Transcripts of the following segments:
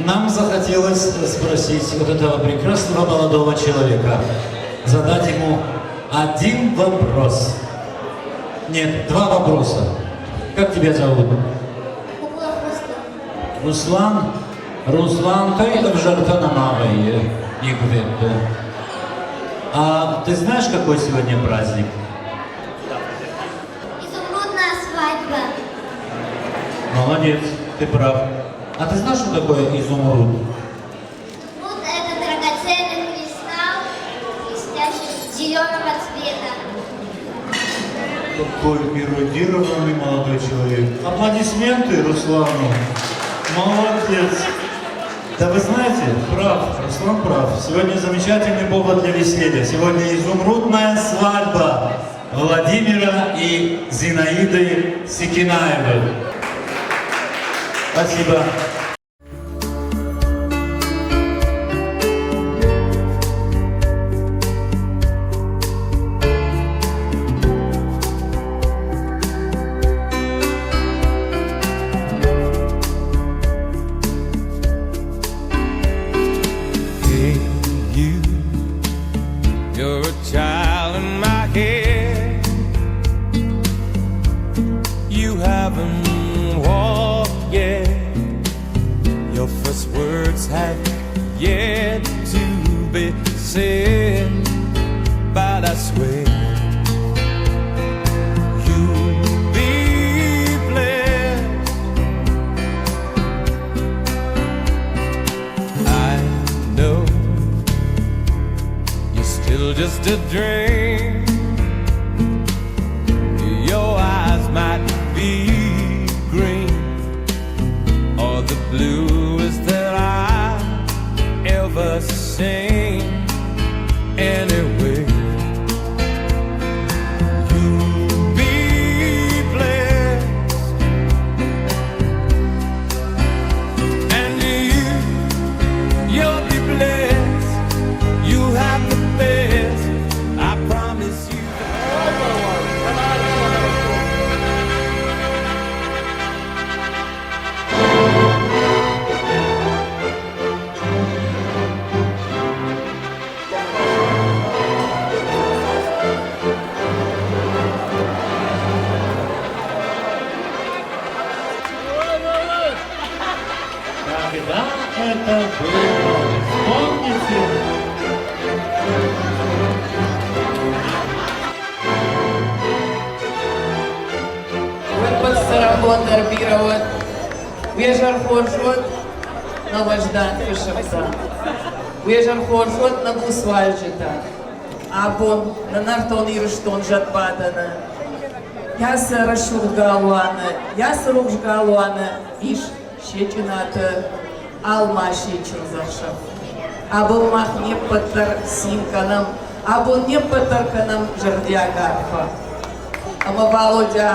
Нам захотелось спросить вот этого прекрасного молодого человека, задать ему один вопрос. Нет, два вопроса. Как тебя зовут? Руслан. Руслан, ты в А ты знаешь, какой сегодня праздник? Изумрудная свадьба. Молодец, ты прав. А ты знаешь, что такое изумруд? Изумруд – это драгоценный кристалл, блестящий зеленого цвета. Какой эрудированный молодой человек. Аплодисменты Руслану. Молодец. Да вы знаете, прав, Руслан прав. Сегодня замечательный повод для веселья. Сегодня изумрудная свадьба Владимира и Зинаиды Сикинаевых. Спасибо. Hey, you, you're a child in my head. You haven't walked yet. Your first words have yet to be said, but I swear you'll be blessed. I know you're still just a dream. Your eyes might be green or the bluest that I ever seen. Anyway, you'll be blessed, and you'll be blessed. You have the best. I promise you. Когда это было? Вспомните. Уе ппӕт цӕрӕнбон дӕр бирӕ уӕд, уе зӕр хорз уӕд, нӕ уӕздан фысымтӕ. Уе зӕр хорз уӕд, нӕ буц уазджытӕ. Абон нӕ нӕртон Ирыстон зӕдбадӕны, йӕ цы рӕсугъд галуаны, йӕ цы рухс галуаны ис Сечъынаты Алмасийы чындзӕхсӕв. Абон мах не ппӕт дӕр цин кӕнӕм, абон не ппӕт дӕр кӕнӕм зӕрдиаг арфӕ. Ӕмӕ Валодя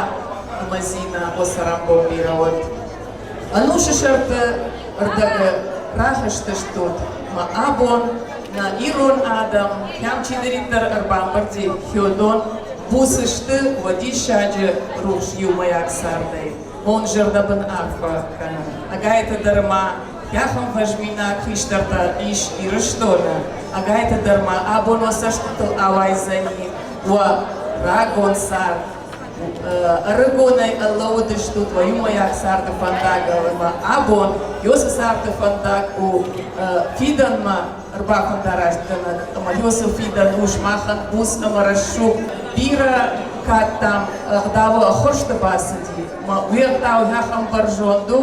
ӕмӕ Зинӕ уӕ цӕрӕнбон бирӕ уӕд. Ӕнусы сӕрты ӕрдӕгы рахызтыстут ӕмӕ абон нӕ ирон адӕм, кӕм чидӕриддӕр ӕрбамбырди, хиодон буц сты уӕ диссаджы рухс иумӕйаг цардӕй. Мон зӕрдӕбын арфӕ кӕнын. Ӕгайтӕ дӕр ма ахӕм фӕзминаг хистӕртӕ ис Ирыстоны. Ӕгайтӕ дӕр ма абон уӕ цӕстытыл ауайдзӕни уӕ рагон цард. Ӕрыгонӕй ӕрлӕууыдыстут уӕ иумӕйаг царды фӕндагыл ӕмӕ абон Иосы царды фӕндаг у фидӕнмӕ ӕрбафӕндарастгӕнӕг ӕмӕ Иосы фидӕн у сымахӕн буц ӕмӕ рӕсугъд. Бирӕ кӕд дам ӕгъдауы ӕххуырсты бацыди, ӕмӕ уе гъдау ахӕм бӕрзонд у,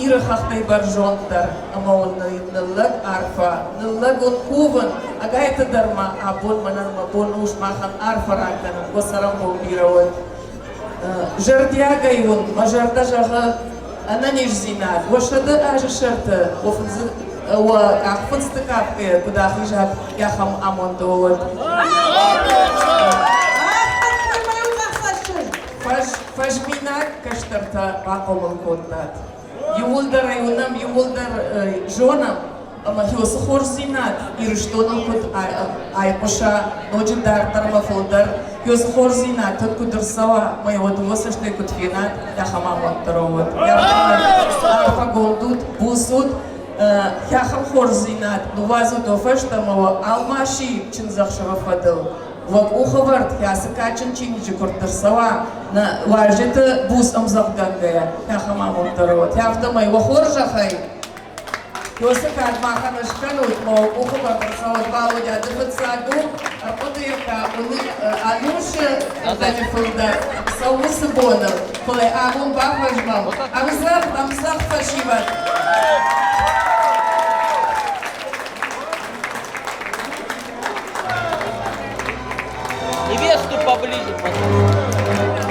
Иры хӕхтӕй бӕрзонддӕр, ӕмӕ уын ныллӕг арфӕ, ныллӕг уын кувын, ӕгайтӕ дӕр ма абон мӕнӕн мӕ бон у сымахӕн арфӕ ракӕнын, уӕ цӕрӕнбон бирӕ уӕд. Зӕрдиагӕй уын мӕ зӕрдӕ зӕгъы ӕнӕниздзинад, уӕ 100 азы сӕрты уӕ фындзы уӕ къахфындзты кафгӕйӕ куыд ахизат, ахӕм амонд уӕд. Фӕзминаг кӕстӕртӕ бахъомыл кодтат. Иууылдӕр ӕй уынӕм, иууылдӕр зонӕм, ӕмӕ уыцы хорздзинад Ирыстоныл куыд айхъуыса ноджы дарддӕр ӕмӕ фылдӕр, уыцы хорздзинад тут куыд ӕрцӕуа, ӕмӕ йӕ уӕ дыууӕ цӕстӕй куыд фенат, ахӕм амонд дӕр уӕд. Арфӕгонд ут, буц ут. Ахӕм хорздзинад ныууадзут уӕ фӕстӕмӕ уӕ алмаси чындзӕхсӕвы фӕдыл. Уӕ къухӕвӕрд кӕцы кадджын чиныджы куырд ӕрцӕуа, нӕ уазджыты буц ӕмдзӕгъдгӕнгӕйӕ, ахӕм амонд дӕр уӕд. Афтӕмӕй уӕ хорзӕхӕй Уыцы кад махӕн скӕнут, мӕ къухы ӕрцӕуӕд Валодя, ды фыццаг у, ӕрхъуыдыйы та ӕнусы ӕрдӕджы фылдӕр цӕуы уыцы боныл, фӕлӕ абон бафӕзмӕм. Ӕмдзӕгъд, ӕмдзӕгъд фӕсивӕд! Невесту поближе, пожалуйста.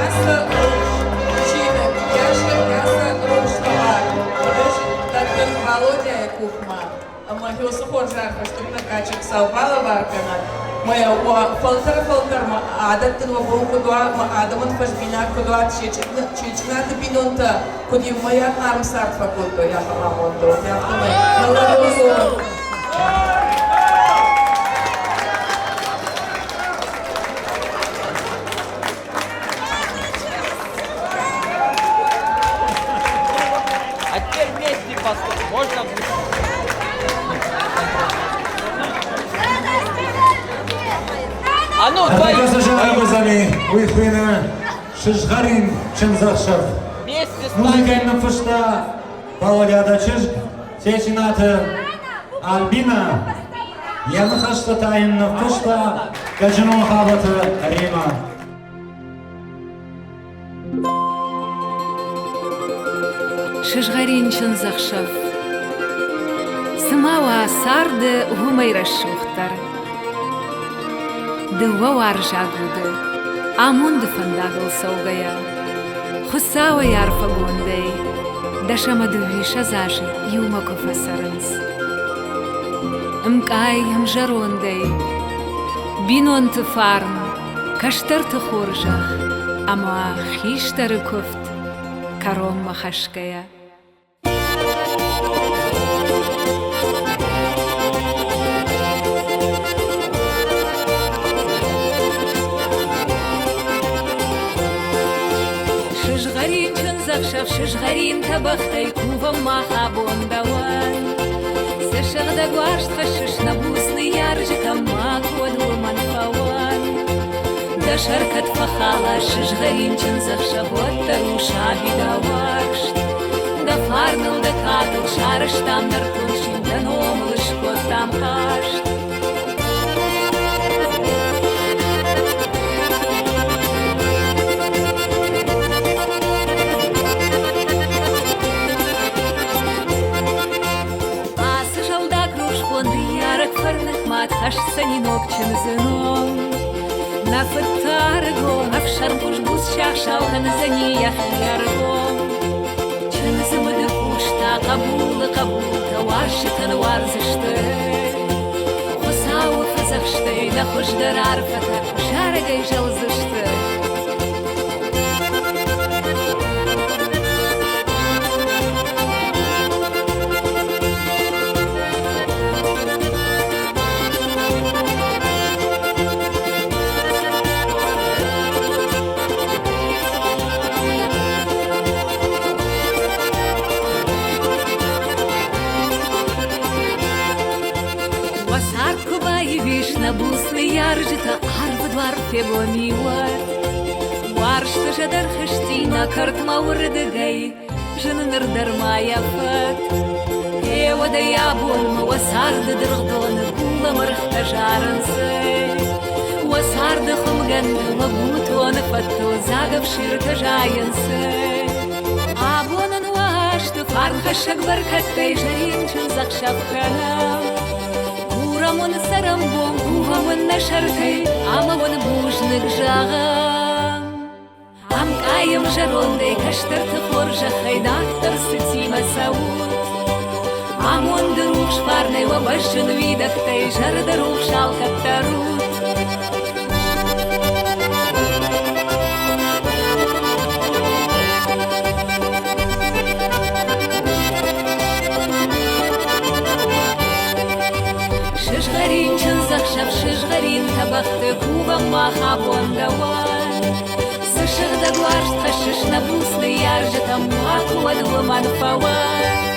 Яса рухс чиныг, Яша Яса рухс товар. Ӕз дӕттын Валодяйы къухмӕ, ӕмӕ уыцы хорзӕх стыр накачик сау балӕвар кӕнӕд. Мӕ уӕ фӕлтӕр-фӕлтӕрмӕ адӕттын уӕ бон куыд уа, мӕ адӕмӕн фӕзминаг куыд уа, Чеченаты бинонтӕ куыд иумӕйаг хъарм цард фӕкодтой, ахӕм амондыл. Афтӕмӕй нӕлӕгон А теперь вместе поступим. Можно А ну, твои... Уый хуыйны Сызгъӕрин чындзӕхсӕв. Вместе станем. Музыкӕйы ныффыста Валодяда чызг Чеченаты Альбина. Йӕ ныхӕстӕ та йын ныффыста Гӕджынон Хабӕты Рима. Сызгъӕрин чындзӕхсӕв. Цыма уа царды уымӕй рӕсугъддӕр. Дыууӕ уарзаг уды амонды фӕндагыл цӕугӕйӕ, Хуыцауӕй арфӕгондӕй дӕс ӕмӕ дыууиссӕдз азы иумӕ куы фӕцӕрынц. Ӕмкъай ӕмзӕрондӕй, бинонты фарн, кӕстӕрты хорзӕх ӕмӕ хистӕры куывд кӕронмӕ хӕсгӕйӕ. Сызгъӕрин чындзӕхсӕв сызгъӕрин тӕбӕгътӕй кувӕм мах абон дӕуӕн. Цы сыгъдӕг уарзт хӕссыс нӕ буц ныййарджытӕм, макуы уӕд уымӕн фӕуӕн. Дӕ сӕр кӕд фӕхала сызгъӕрин чындзӕхсӕв, уӕддӕр у саби дӕ уарзт. Дӕ фарныл, дӕ кадыл сарӕзтам нӕртон син, дӕ номыл ыскодтам хъазт. Ацы зӕлдаг рухсбон ныййарӕг фӕрныг мад хӕсдзӕни ног чындзы ном. Нӕ фыд та ӕрыгон, ӕфсӕрмхуыз буц сиахсау кӕндзӕни йӕхи ӕргом. Чындзы мыды къустӕ, хъӕбулы хъӕбултӕ уарзджытӕн уарздзысты. Хуыцауы фӕдзӕхстӕй нӕ хуыздӕр арфӕтӕ зарӕгӕй зӕлдзысты. Уӕ цард куы баивис, нӕ буц ныййарджытӕ арвы дуар фегом и уӕд. Уарзты зӕд ӕрхызти нӕ кӕртмӕ уырдыгӕй, зыны ныр дӕр ма йӕ фӕд. Гъе уӕдӕй абонмӕ уӕ царды дыргъдоны булӕмӕргътӕ зарынц. Уӕ царды хуымгӕнды уӕ гутоны фӕдтыл дзаг ӕфсиртӕ зайынц. Абон ын уӕ азты фарнхӕссӕг бӕркӕдтӕй зӕрин чындзӕхсӕв кӕнӕм. Курӕм уын цӕрӕнбон, кувӕм уын нӕ сӕртӕй ӕмӕ уын бузныг зӕгъӕм. Ӕмкъайӕм зӕрондӕй кӕстӕрты хорзӕхӕй дарддӕр цытимӕ цӕут. Амонды рухс фарнӕй уӕ бӕзджын уидӕгтӕй зӕрдӕрухс алкӕддӕр ут. Сызгъӕрин чындзӕхсӕв, сызгъӕрин тӕбӕгъты кувӕм мах абон дӕуӕн. Цы сыгъдӕг уарзт хӕссыс нӕ буц ныййарджытӕм, макуы уӕд уымӕн фӕуӕд.